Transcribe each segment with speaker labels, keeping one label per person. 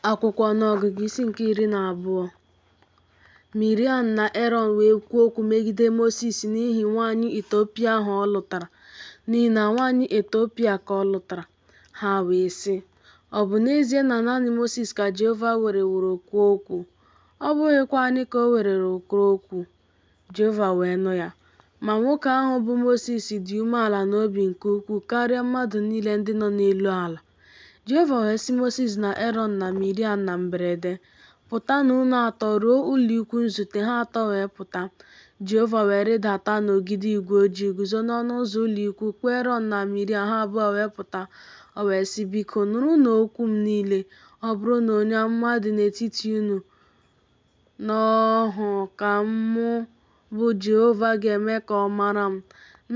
Speaker 1: Akwụkwọ Ọnụọgụgụ isi nke 12. Miriam na Erọn wee kwuo okwu megide Mosis n'ihi nwaanyị Etiopia ahụ ọ lụtara, n'ihi na nwaanyị Etiopia ka ọ lụtara. Ha wee sị, Ọ bụ n'ezie na naanị Mosis ka Jehova wereworo kwuo okwu? Ọ bụghịkwa anyị ka o wereworo kwuo okwu? Jehova wee nụ ya. Ma nwoke ahụ bụ Mosis dị umeala n'obi nke ukwuu karịa mmadụ niile ndị nọ n'elu ala. Jehova wee sị Mosis na Erọn na Miriam na mberede, Pụtanụ unu atọ ruo ụlọikwuu nzute. Ha atọ wee pụta. Jehova wee rịdata n'ogidi igwe ojii, guzo n'ọnụ ụzọ ụlọikwuu, kpọọ Erọn na Miriam, ha abụọ wee pụta. O wee sị, Biko, nụrụnụ okwu m niile. Ọ bụrụ na onye amụma dị n'etiti unu, n'ọhụụ ka mụ bụ Jehova ga-eme ka ọ mara m,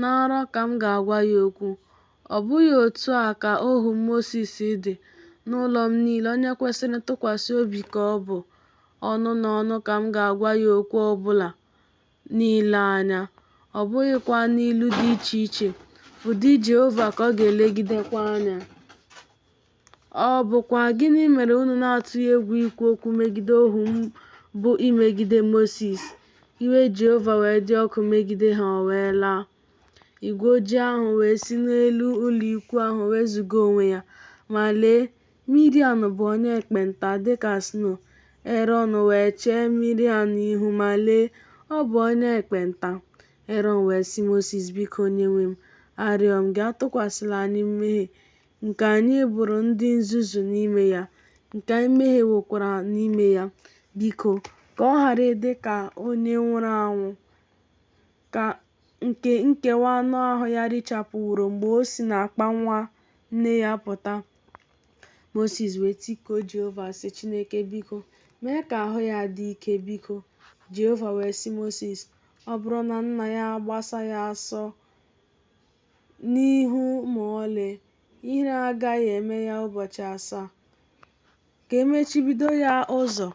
Speaker 1: na nrọ ka m ga-agwa ya okwu. Ọ bụghị otu a ka ohu m Mosis dị, n'ụlọ m niile onye kwesịrị ntụkwasị obi ka ọ bụ, ọnụ na ọnụ ka m ga-agwa ya okwu ọ bụla n'ile anya, ọ bụghịkwa n'ilu dị iche iche, ụdị Jehova ka ọ ga-elegidekwa anya. Ọ bụkwa gịnị mere unu na-atụghị egwu ikwu okwu megide ohu m bụ imegide Mosis? Iwe Jehova wee dị ọkụ megide ha, o wee laa. Igwe ojii ahụ wee si n'elu ụlọikwuu ahụ wezụga onwe ya. Ma lee, Miriam bụ onye ekpenta dị ka snow. Erọn wee chee Miriam ihu, ma lee, ọ bụ onye ekpenta. Erọn wee sị Mosis, Biko, onyenwe m, arịọ m gị, atụkwasịla anyị mmehie nke anyị bụrụ ndị nzuzu n'ime ya, nke anyị mehiewokwara n'ime ya. Biko, ka ọ ghara ịdị ka onye nwụrụ anwụ, ka nke nkewa anụ ahụ ya richapụworo mgbe o si n'akpa nwa nne ya pụta. Mosis wee tikuo Jehova, sị, Chineke, biko, mee ka ahụ ya dị ike, biko. Jehova wee sị Mosis, Ọ bụrụ na nna ya agbasa ya asọ n'ihu ma ọlị, ihere agaghị eme ya ụbọchị asaa. Ka e mechibido ya ụzọ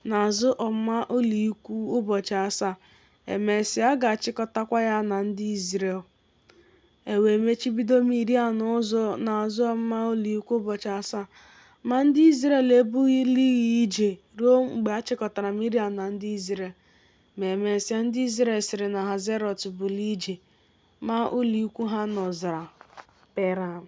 Speaker 1: n'azụ ọmụma ụlọikwuu ụbọchị asaa, e mesịa, a ga-achịkọtakwa ya na ndị Izrel. E wee mechibido Miriam ụzọ n'azụ ọmụma ụlọikwuu ụbọchị asaa, ma ndị Izrel ebulighị ije ruo mgbe a chịkọtara Miriam na ndị Izrel. Ma e mesịa, ndị Izrel siri na Hazerọt bulie ije, maa ụlọikwuu ha n'ọzara Peran.